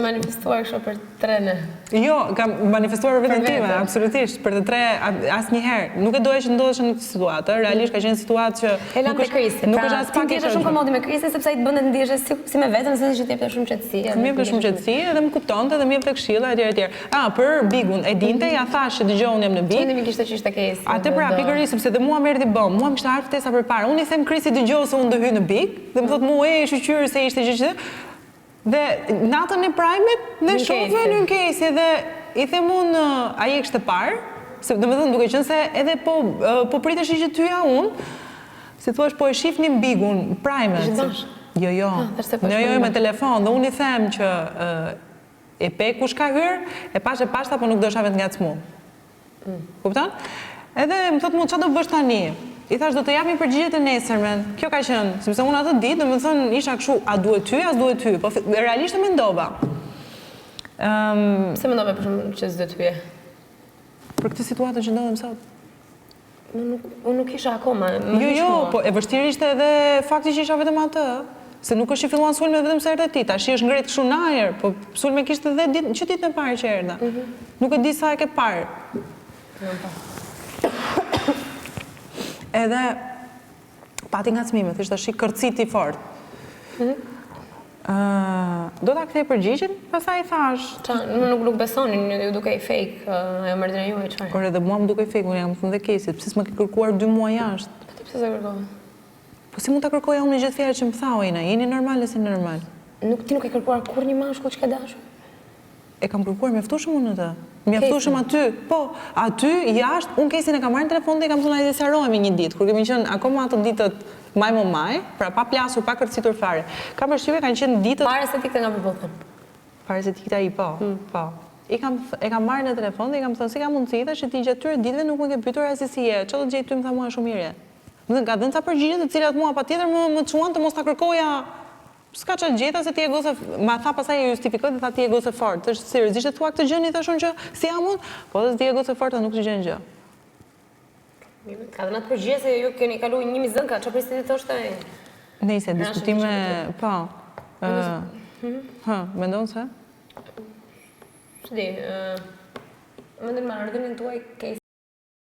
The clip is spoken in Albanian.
manifestuar kështu për tre ne. Jo, kam manifestuar për veten time, absolutisht, për të tre asnjëherë. Nuk e doja që ndodhesha në këtë situatë, realisht ka qenë situatë që E lamë te Kristi. Nuk pra, është as pak e ndiheshe shumë komode me Kristin sepse ai të bënte të ndiheshe si, si me veten, se që të jepte shumë qetësi. Më jepte shumë qetësi edhe më kuptonte dhe më jepte këshilla etj etj. Ah, për Bigun e dinte, ja thashë që dëgjo unë jam në Big. Çmendimi kishte që ishte Kesi. Atë pra, pikërisht sepse dhe mua më erdhi bom, mua më kishte ardhur ftesa përpara. Unë i them Krisit dëgjo se unë do hyj në Big dhe më thotë mua e shyqyr se ishte gjë që Dhe natën e prime-it, ne shohim në Kesi dhe i them unë, ai e kishte parë, se domethënë duke qenë se edhe po po priteshin që t'hyja unë, si thua po e shihnim Bigun, prime-et. Ishit bashkë? Jo, jo. Ah, thashë se po Jo, jo, me telefon dhe unë i them që e pe kush ka hyrë, e pash e pash tha, po nuk dosha me të ngacmu. Kupton? Edhe më thotë mua çfarë do bësh tani? I thash do të jap një përgjigje të nesërmen. Kjo ka qenë, sepse unë atë ditë, domethënë isha kështu, a duhet hyj, a s'duhet hyj? Po realisht e mendova. Ëm Pse mendove për shembull që s'duhet hyje? Për këtë situatën që ndodhem sot. Unë nuk unë nuk isha akoma. Më jo, jo, po e vështirë ishte edhe fakti që isha vetëm atë. Se nuk është që filluan sulmet vetëm se erdhe ti, tashi është ngrit kështu në ajër, po sulme kishte dhe ditë, që ditën e parë që erdha. Mm -hmm. Nuk e di sa e ke parë. Po. Edhe pati ngacmime, thjesht tashi kërciti fort. Mm -hmm. Uh, do ta kthej përgjigjen, pastaj i thash. Ça, nuk nuk, nuk besonin, ju dukej fake, uh, ajo marrëdhënia juaj çfarë? Por edhe mua më dukej fake, unë jam thënë dhe Kesit, pse s'më ke kërkuar dy muaj jashtë? Po ti pse s'e kërkove? Po si mund ta kërkoja unë gjithë fjalët që më tha Oina, jeni normal e s'jeni normal? Nuk ti nuk e kërkuar kurrë një mashkull që ke dashur? E kam kërkuar mjaftueshëm unë atë. Mjaftueshëm aty, po, aty jashtë, unë Kesin e kam marrë në telefon dhe i kam thënë hajde sqarohemi një ditë, kur kemi qenë akoma ato ditët maj më maj, pra pa plasur, pa kërcitur fare. Kam përshtypje kanë qenë ditët Para se të ikte nga Përputhen. Para se të ikte ai, po, po. I kam e kam marrë në telefon dhe i kam thënë si ka mundësi thash që ti gjatë këtyre ditëve nuk më ke pyetur as se si je, çfarë do të gjej ty më tha mua shumë mirë je. Domethënë ka dhënë ca përgjigje të cilat mua patjetër më më çuan të mos ta kërkoja s'ka ça gjeta se ti je gocë ma tha pastaj e justifikoi dhe tha ti je gocë e fortë. Thashë seriozisht e thua këtë gjënë i thashë unë që si jam unë? Po dhe ti je gocë e fortë nuk të gjen gjë. Mirë, ka dhënë atë përgjigje se ju keni kalu një mijë zënka, çfarë prisni të thoshte ai? Nejse, diskutime, po. Ë, hë, mendon se? S'di, ë, mendoj marrëdhënien tuaj ke.